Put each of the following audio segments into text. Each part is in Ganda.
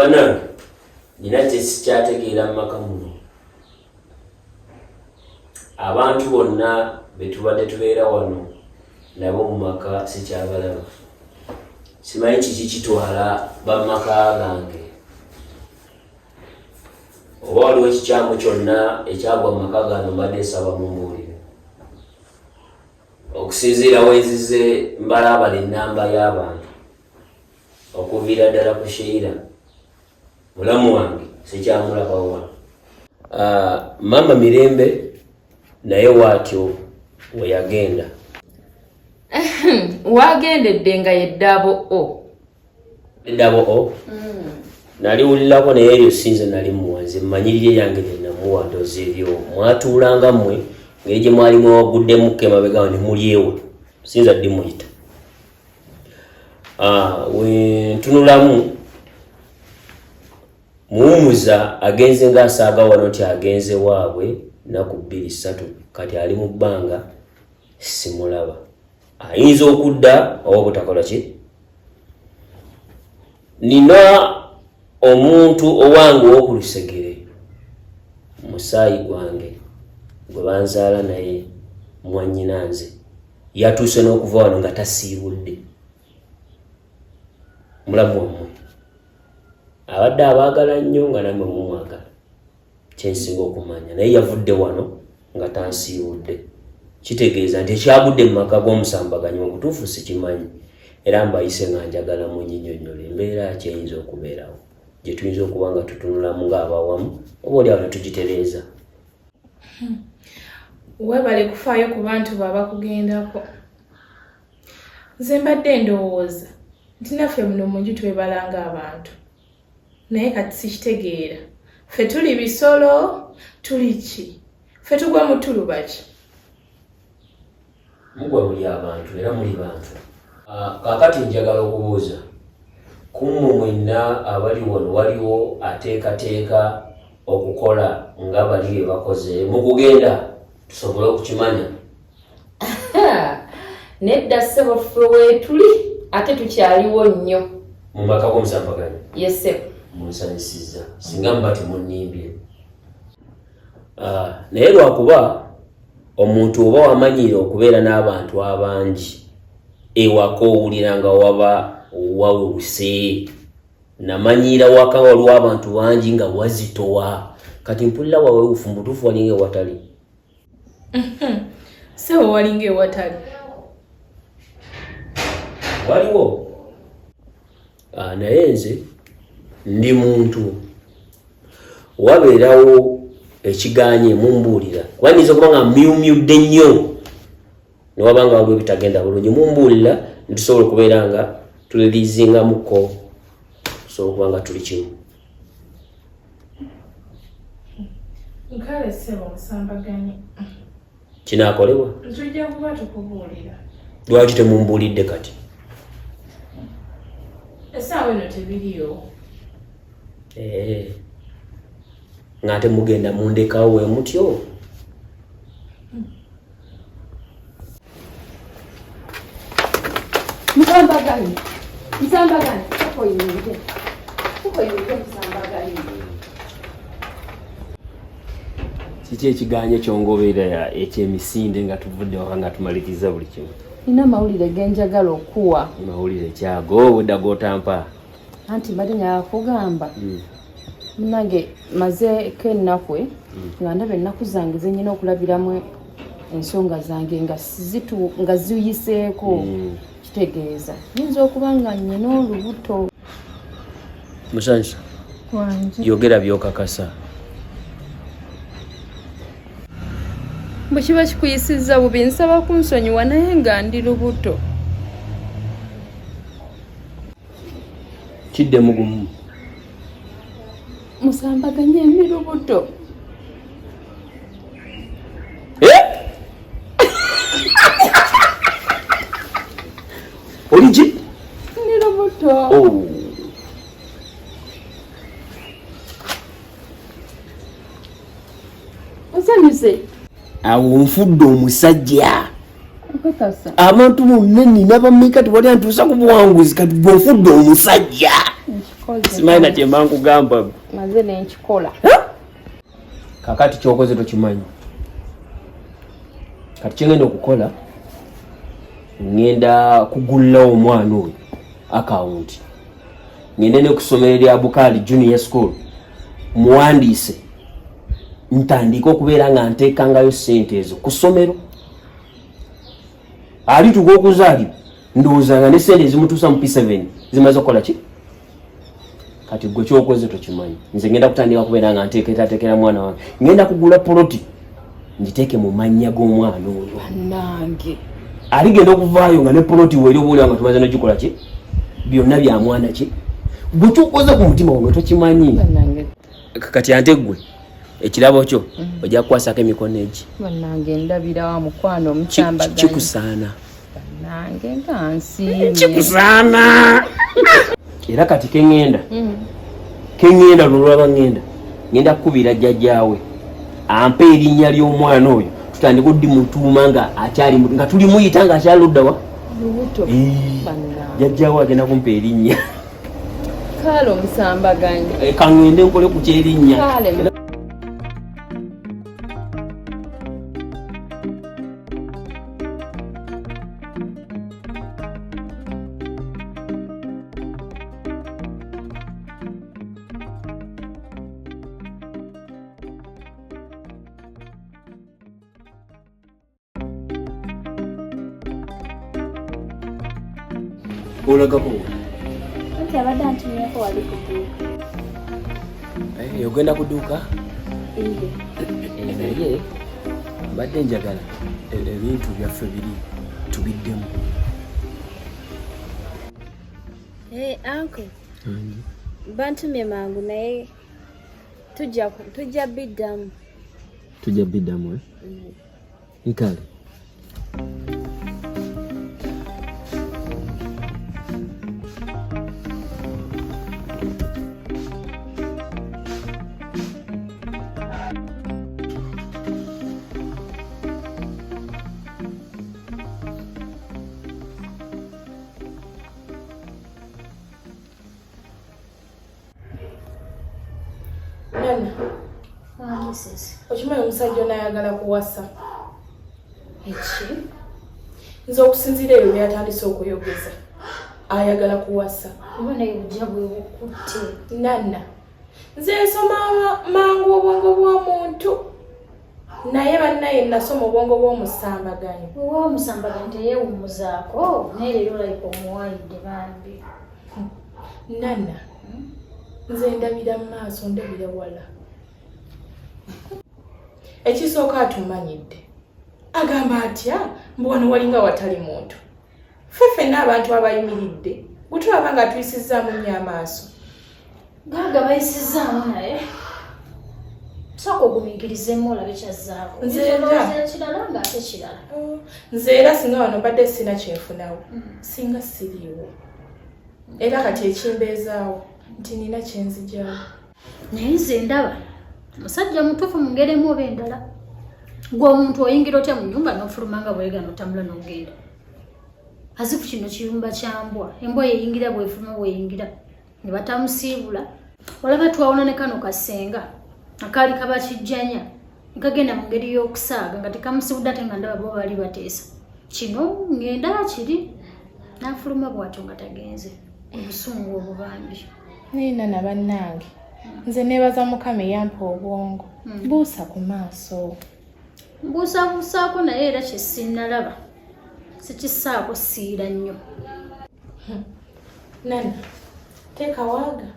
Bannange, nina kye sikyategeera mu maka muno. Abantu bonna be tubadde tubeera wano nabo mu maka sikyabalaba. Simanyi kiki kitwala bamaka gange. Oba waliwo ekikyamu kyonna ekyagwa mu maka gano, mbadde nsaba mumbuulire. Okusinziira wenzize mbalaabala ennamba y'abantu okuviira ddala ku Sheila mulamu wange sikyamulabawo wano. Maama Mirembe naye waatyo we yagenda. Wagendedde nga ye ddabo o. Eddabo o naliwulirako, naye eryo sinze nali muwa. Nze mmanyirire lyange lye namuwa. Ndoozi eryo mwatuulanga mmwe ngeri gye mwali mwewaguddemukko emabega ne mulyewa, sinza ddi muyita. We ntunulamu muwumuza agenze ng'asaaga wano nti agenze waabwe nnaku 2 3, kati ali mu bbanga simulaba. Ayinza okudda oba obutakola ki. Nina omuntu owange ow'oku lusegere, musaayi gwange gwe banzaala naye, mwannyina nze, yatuuse n'okuva wano nga tasiibudde mulamu wammwe. Abadde abaagala nnyo nga nammwe mumwagala, kyensinga okumanya, naye yavudde wano nga tansiibudde. Kitegeeza nti ekyagudde mu maka g'omusambaganyi mu butuufu sikimanyi, era mbayise nga njagala munyinyonnyola embeera kyeyinza okubeerawo gye tuyinza okuba nga tutunulamu ng'abawamu, oba oli awo ne tugitereeza. Weebale kufaayo ku bantu bo abakugendako. Nze mbadde ndowooza nti naffe muno mu nju twebalanga abantu, naye kati sikitegeera. Ffe tuli bisolo, tuli ki? Ffe tugwa mu tuluba ki? Mugwa muli abantu, era muli bantu. Kaakati njagala okubuuza ku mmwe mwenna abali wano, waliwo ateekateeka okukola nga bali bye bakoze mu kugenda, tusobole okukimanya? Nedda ssebo, ffe weetuli ate tukyaliwo nnyo. Mu maka g'omusambaganyi? Yes ssebo. Munsanyusizza, singa muba temunnimbye. Naye lwakuba omuntu oba wamanyiire okubeera n'abantu abangi ewaka, owulira nga waba wawuse. Namanyiira waka waliwo abantu bangi nga wazitowa, kati mpulira wawewufu. Mubutuufu walinga ewatali. Ssebo, walinga ewatali. Waliwo. Naye nze ndi muntu, wabeerawo ekiganye mumbuulira, kuba nyinza okuba nga myumyudde nnyo newaba nga waliwo ebitagenda bulungi. Mumbuulira ntusobola okubeera nga tulirizingamuko, tusobola okuba nga tuli kimu. Nkale ssebo musambaganyi. Kinaakolebwa. Tujja kuba tukubuulira. Lwaki temumbuulidde kati? Essaawa eno tebiriyo. Eh. Ng'ate mugenda mundekawo we mutyo. Musambaganyi, musambaganyi, okoyinge, okoyinge musambaganyi. Kiki ekiganye kyongoberera ekyemisinde nga tuvudde waka nga tumaliriza buli kimu? Nina amawulire genjagala okuwa. Mawulire kyago obwedda gotampa? Anti mbadde njagala kugamba, munange mazeeko ennaku nga ndaba ennaku zange zenyina okulabiramu ensonga zange nga ziyiseeko. Kitegeeza nyinza okuba nga nyina olubuto. Musanyusa. Wanje. Yogera byokakasa. Bwe kiba kikuyisizza bubi nsaba kunsonyiwa, naye nga ndi lubuto. Kiddemu gumu. Musambaganye, ndi lubuto. Eh? Oli ki? Ndi lubuto. Oh. Osanyuse? Awo nfudde omusajja. Okakasa? Abantu bonna nina bameka, tewali antuusa ku buwanguzi. Kati gwe nfudde omusajja. Simanyi na kyemba nkugamba. Maze nenkikola. Kakati kyokoze tokimanyi. Kati kyengenda okukola, ngenda kugullawo omwana oyo akawunti, ngende ne ku ssomero lya Bukaali Junior School muwandiise, ntandike okubeera nga nteekangayo ssente ezo ku ssomero. Alituuka okuzaalibwa ndowooza nga ne ssente ezimutuusa mu P7 zimaze okukola ki. Kati gwe kyokoze tokimanyi. Nze ngenda kutandika kubeera nga nteekerateekera mwana wange, ngenda kugula poloti ngiteeke mu mannya g'omwana oyo. Bannange, aligenda okuvaayo nga ne poloti weeri oba nga tumaze nogikola ki, byonna bya mwana ki. Gwe kyokoze ku mutima wange tokimanyi. Bannange. Kati ante gwe ekirabo kyo ojja kukwasako emikono egi. Bannange, ndabirawa mukwano omukyambaganya. Kikusaana. Bannange, nga nsiimye. Kikusaana. Era kati keŋŋenda keŋŋenda lulwaba ŋŋenda ŋŋenda kukubira jjajjaawe ampe erinnya ly'omwana oyo, tutandike oddimutuuma nga akyali nga tulimuyita nga akyali luddawa. Lubuto. Ee. Bannange. Jjajjaawe agenda kumpa erinnya. Kaale omusambaganyi. Eh, kaŋŋende nkole ku kyerinnya. Kaale. Olagako? Anti abadde antumyeko wali ku dduuka. Eh, ogenda ku dduuka? Iye. Eh, naye mbadde njagala ebintu byaffe biri tubiddemu. Hey, uncle. Bantumye mangu naye tujja biddamu. Tujja biddamu, eh? Nkale. Nana, Wange sisi. okimanyi omusajja ono ayagala kuwasa. Eki? Nze okusinziira ebyo byatandise okuyogeza, ayagala kuwasa. Oba naye bujja bwe bukutte. Nana, nze nsoma mangu obwongo bw'omuntu, naye bannaye nasoma obwongo bw'omusambaganyi. Owa omusambaganyi teyeewummuzaako, naye leero olabika omuwaayidde bambi. Nana, nze ndabira mu maaso, ndabira wala. Ekisooka atumanyidde, agamba atya mbu wano walinga watali muntu. Ffe ffenna abantu abayimiridde gwe tulaba nga tuyisizzaamu nnyo amaaso. Gaaga bayisizzaamu, naye sooka ogumiikirizeemu olabe kyazzaako. Nze era. Olowooza ekirala ng'ate kirala. Nze era singa wano mbadde sina kyenfunawo, singa siriiwo. Era kati ekimbeezaawo nti nina kyenzigyawo. Naye nze ndaba musajja mutuufu mu ngeri emu oba endala. Gwe omuntu oyingira otya mu nnyumba n'ofuluma nga bwega n'otambula n'ogenda? Azifu kino kiyumba kya mbwa, embwa yeyingira bwefuluma bweyingira ne batamusiibula. Olaba twawona ne kano kasenga akaali kaba kijjanya ne kagenda mu ngeri y'okusaaga nga tekamusibudde, ate nga ndaba bo baali bateesa kino ngenda kiri n'afuluma bw'atyo nga tagenze. Obusungu obubambi. Naye nana bannange, nze neebaza Mukama eyampa obwongo. Buusa ku maaso. Mbuusabuusaako, naye era kye sinnalaba sikisaako siira nnyo. Nana, teeka waaga,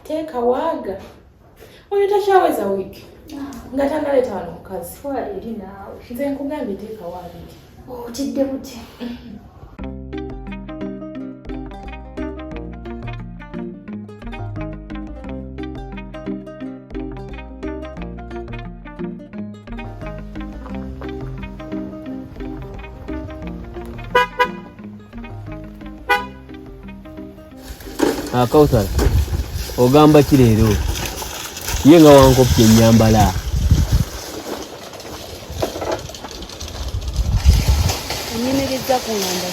teeka waaga, oyo takyaweza wiiki nga tanaleeta wano mukazi. Twala eri naawe. Nze nkugambye teekawo abiri. Otidde buti. Kauthar, ogamba ki leero? Ye nga wankopya ennyambala. Onyimirizza ku ngamba.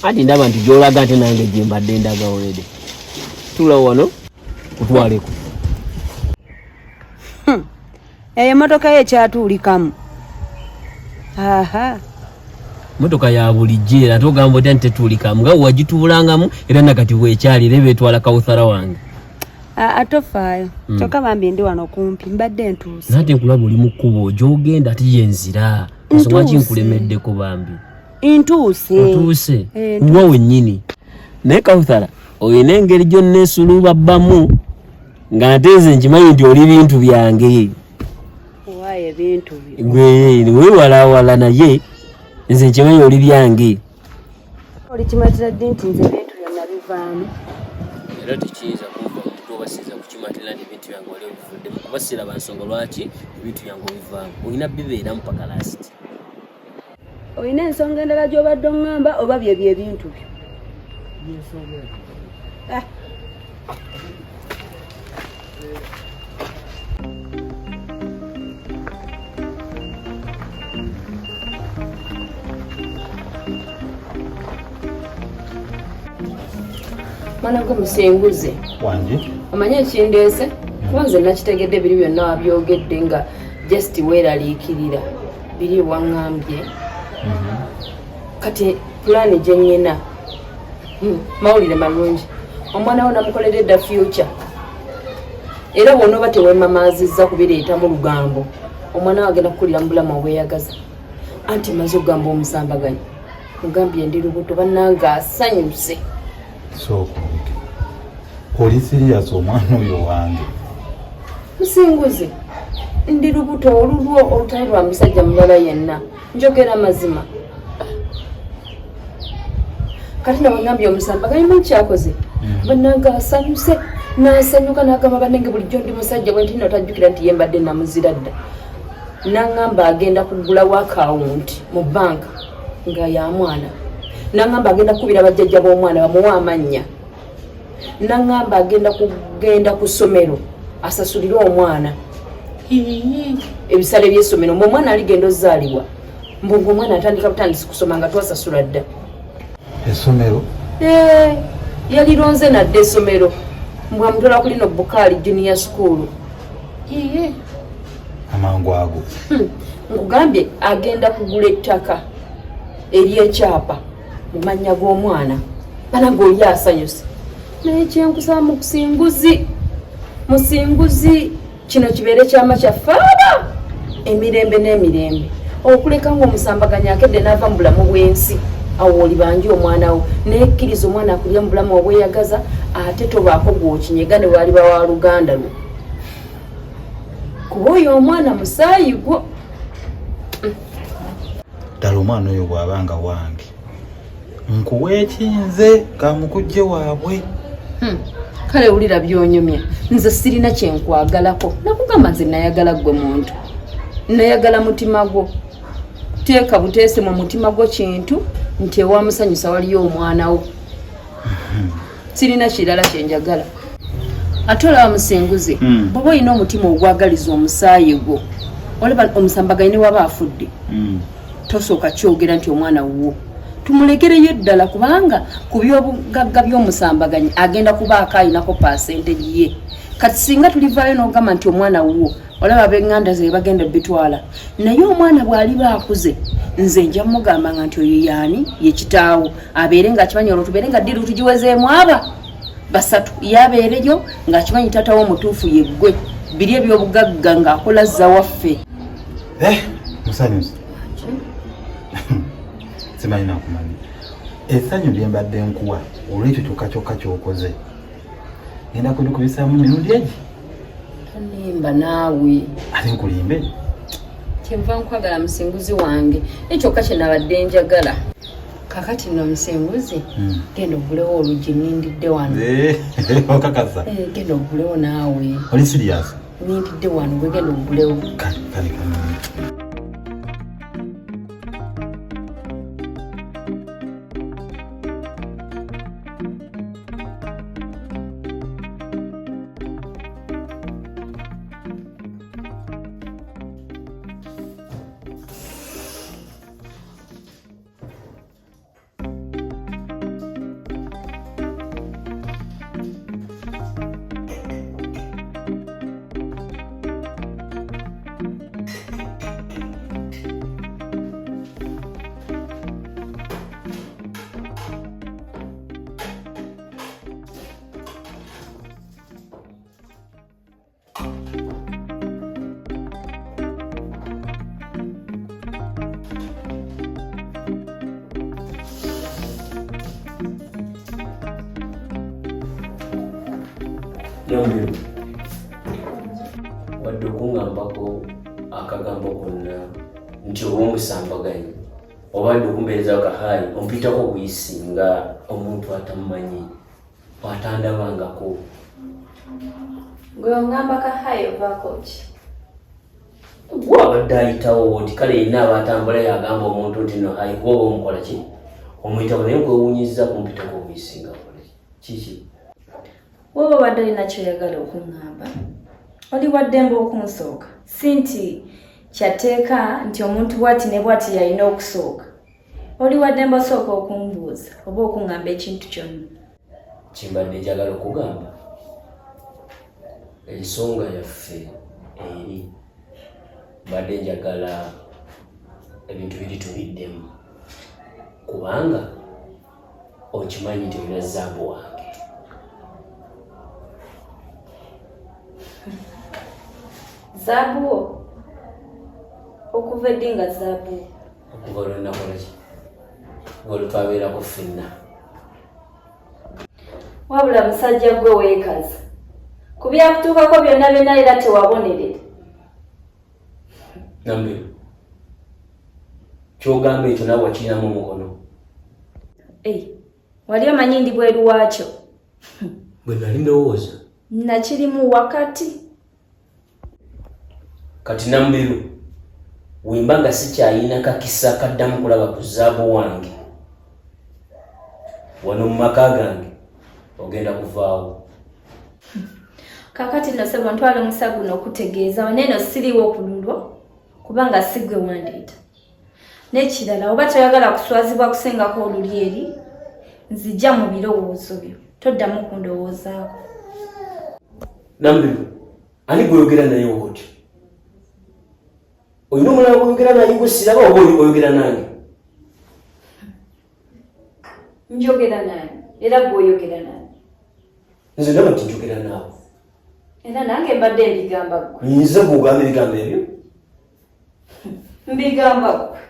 Anti ndaba nti gy'olaga ate nange gye mbadde ndaga already. Tuula wano kutwaleko. Eyo emmotoka yo ekyatuulikamu. Aha. Motoka ya bulijjo era ate ogamba otya nti tetuulikamu nga wagituulangamu era nakati bwekyali era ebetwala Kawuthara wange. Aa tofaayo. Kyokka bambi ndi wano kumpi mbadde ntuuse. Naye ate nkulaba oli mu kkubo gy'ogenda ate gyenzira. Ensonga lwaki Ntuuse. nkulemeddeko bambi? Ntuuse. Otuuse? Eh, Wa wennyini. Naye Kawuthara olina engeri gy'onneesuluba bbamu nga ate nze nkimanyi nti oli bintu byange. Waayo ebintu byo. Gwe weewalaawala naye nze nkimanyi oli byange. Oli kimatira ddi nti nze ebintu byonna bivaamu? Era tekiyinza kunva mu mutwe oba siyinza kukimatira nti ebintu byange wali obivuddemu kuba siraba nsonga lwaki ebintu byange obivaamu. Olina bibeeramu paka last. Olina ensonga endala gy'obadde oŋŋamba oba bye bye ebintu byo? Ah. Mwana gwe musinguze. Wangi. Omanyi ekindeese? Kuba nze nakitegedde biri byonna wabyogedde nga just weeraliikirira biri waŋŋambye. Kati pulaani gye nnyina mawulire malungi. Omwana wo namukolera edda future. Era bw'onooba teweemamaazizza kubireetamu lugambo, omwana wo agenda kukulira mu bulamu obweyagaza. Anti mmaze okugamba omusambaganyi, mugambye ndi lubuto, bannange asanyuse. Sooka oleke. Oli serious omwana oyo wange? Musinguzi, ndi lubuto olulwo olutali lwa musajja mulala yenna. Njogera mazima. Kati nabagambye omusambaganyi manyi kyakoze. Bannange asanyuse n'asanyuka n'agamba bannange bulijjo ndi musajja bwe nti nno tajjukira nti ye mbadde namuzira dda. N'aŋŋamba agenda kugulawo akawunti mu bbanka nga ya mwana. N'aŋŋamba agenda kukubira bajjajja b'omwana bamuwe amannya. N'aŋŋamba agenda kugenda ku ssomero asasulire omwana ebisale by'essomero. Mbu omwana aligenda ozaalibwa, mbu ng'omwana atandika butandisi kusoma nga twasasula dda. Essomero? Yalironze nadda essomero. Mbu amutwala ku lino Bukaali Junior School. Amangu ago. Nkugambye agenda kugula ettaka ery'ekyapa mu mannya g'omwana. Banange oli asanyuse. Naye kyenkusaba musinguzi, musinguzi kino kibeere kyama kyaffe aba emirembe n'emirembe. Okuleka ng'omusambaganyi akedde n'ava mu bulamu bw'ensi, awo olibanja omwana wo. Naye kkiriza omwana akulire mu bulamu obweyagaza, ate tobaako gw'okinyega ne bw'aliba wa luganda lwo. Kuba oyo omwana musaayi gwo. Ddala omwana oyo bw'aba nga wange, nkuwa ekinze kamukujje waabwe. Kale wulira by'onyumya, nze sirina kye nkwagalako. Nakugamba nze nayagala ggwe muntu, nayagala mutima gwo. Teeka buteese mu mutima gwo kintu nti ewamusanyusa waliyo omwana wo. Sirina kirala kye njagala. Ate olaba musinguzi, bw'oba olina omutima ogwagaliza omusaayi gwo, olaba omusambaganyi ne waba afudde, tosooka kyogera nti omwana wuwo. Tumulekereyo ddala kubanga ku by'obugagga by'omusambaganyi agenda kubaako alinako percentage ye. Kati singa tulivaayo n'ogamba nti omwana wuwo, olaba ab'eŋŋanda ze bagenda bitwala. Naye omwana bw'aliba akuze, nze nja mugamba nga nti oyo yaani ye kitaawo, abeere ng'akimanyi, olwo tubeere nga ddiiru tugiwezeemu aba basatu, yabeereyo ng'akimanyi taata we omutuufu ye ggwe. Biri eby'obugagga ng'akola zza waffe. Musanyusa. Simanyi nakumanyi. Essanyu lye mbadde nkuwa olw'ekyo kyokka kyokka ky'okoze. Ngenda kulikubisaamu emirundi egi. Tolimba naawe. Ate nkulimbe? Kyenva nkwagala musinguzi wange. Ekyo kyokka kye nabadde njagala. Kakati nno musinguzi, genda ogulewo oluggi nnindidde wano. Okakasa? Genda ogulewo naawe. Oli serious? Nnindidde wano, gwe genda ogulewo. Kale, kale, kale. Nambi wadde okungambako akagambo konna nti oba omusambaganyi oba ndi okumbeereza kahayi ompitako obuyisi nga omuntu atamumanyi atandabangako. Gwe ongamba kahayi ovaako ki? Gwe abadde ayitawo nti kale yenna aba atambula yagamba omuntu nti no hayi kuba oba omukola ki omuyitako naye nkwewuunyizza kumpitako obuyisi nga kiki? Woba obadde olina kyoyagala okuŋŋamba oli waddembe okunsooka, si nti kyatteeka nti omuntu bwati ne bwati yalina okusooka. Oli waddembe osooka okumbuuza oba okuŋŋamba ekintu kyonna. Kyembadde njagala okugamba, ensonga yaffe eri mbadde njagala ebintu biri tubiddemu, kubanga okimanyi nti olina zaabu wange. Zaabu wo? Okuva eddi nga zaabu wo? Okuva lwenakola ki olwo twabeerako ffenna. Wabula musajja gwe weekaza ku byakutuukako byonna byonna era tewabonerera. Nambi kyogamba ekyo nawe wakirinamu omukono? Wali omanyi ndi bweru waakyo? Bwe nali ndowooza nakirimu wakati. Kati Nambiru wemba nga sikyayina kakisa kaddamu kulaba ku zaabu wange wano mu maka gange, ogenda kuvaawo. Kakati nno sebo ntwala omusa guno okutegeeza waneeno siriwo ku lulwo kubanga si gwe wandeeta. N'ekirala oba toyagala kuswazibwa kusengako oluli eri, nzija mu birowoozo byo, toddamu kundowoozaako. Nambiru, ani gweyogera naye otyo? Olina omulala gweyogera naye gwe siraba oba oyogera nange? Njogera nange era gweoyogera nange. Nze ndaba nti njogera naawe. Era nange mbadde mbigamba ggwe. Nze gwogamba ebigambo ebyo? Mbigamba ggwe.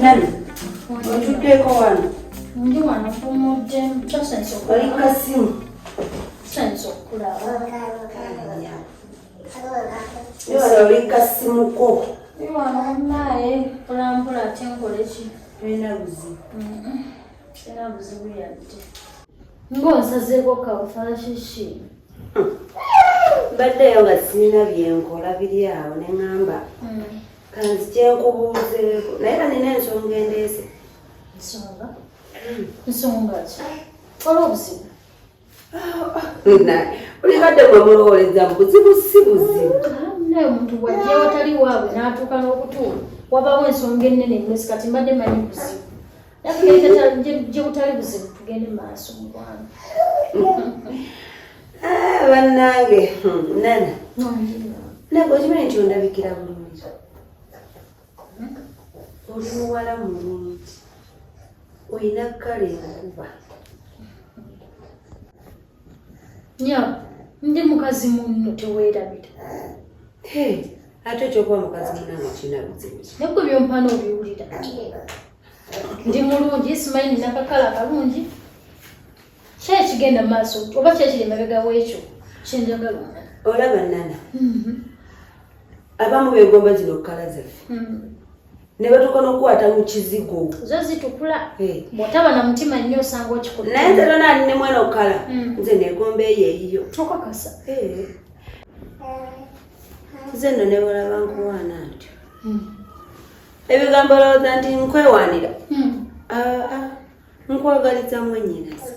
Nani, otuddeko wano? Ndi wano mpumudde, oli kasimu. Tusanyusa okukulaba. Wano oli kasimu ko. Ndi wano munnaaye, mpolampola ate nkole ki? Tolina buzibu. Sirina buzibu yadde. Ng'onsazeeko kawufala kiki? Mbaddeyo nga sirina byenkola biri awo ne ŋŋamba kanzije nkubuuzeeko, naye era nina ensonga endeese. Nsonga? Nsonga ki? Waliwo obuzibu? Buli kadde bwe mulowooleza mu buzibu si buzibu. Naye omuntu bw'ajja awatali waabwe n'atuuka n'okutuula, wabaawo ensonga ennene emmesi. Kati mbadde manyi buzibu. Gye butali buzibu tugende mu maaso mukwano. Bannange, Nana, nange okimanyi nti ondabikira bulungi, oli muwala mulungi, olina kkala enkuba. Nyabo, ndi mukazi munno, teweerabira. Ate ekyokuba mukazi munnange kirina buzibu ki? Naye gwe byompaana obiwulira. Ndi mulungi, simanyi nina kakala akalungi. Ki ekigenda mu maaso oba ki ekiri emabega w'ekyo kyenjagala omanya? Olaba Nana, abamu beegomba zino kkala zaffe ne batuuka n'okukwata mu kizigo. Zo zitukula. Bw'otaba na mutima nnyo osanga okikutte. Naye nze tona ne mweno kkala, nze neegomba eyo eyiyo. Tokakasa. Nze nno ne bwolaba nkuwaana ntyo, ebigambo olowooza nti nkwewaanira, nkwagaliza mwannyinaze.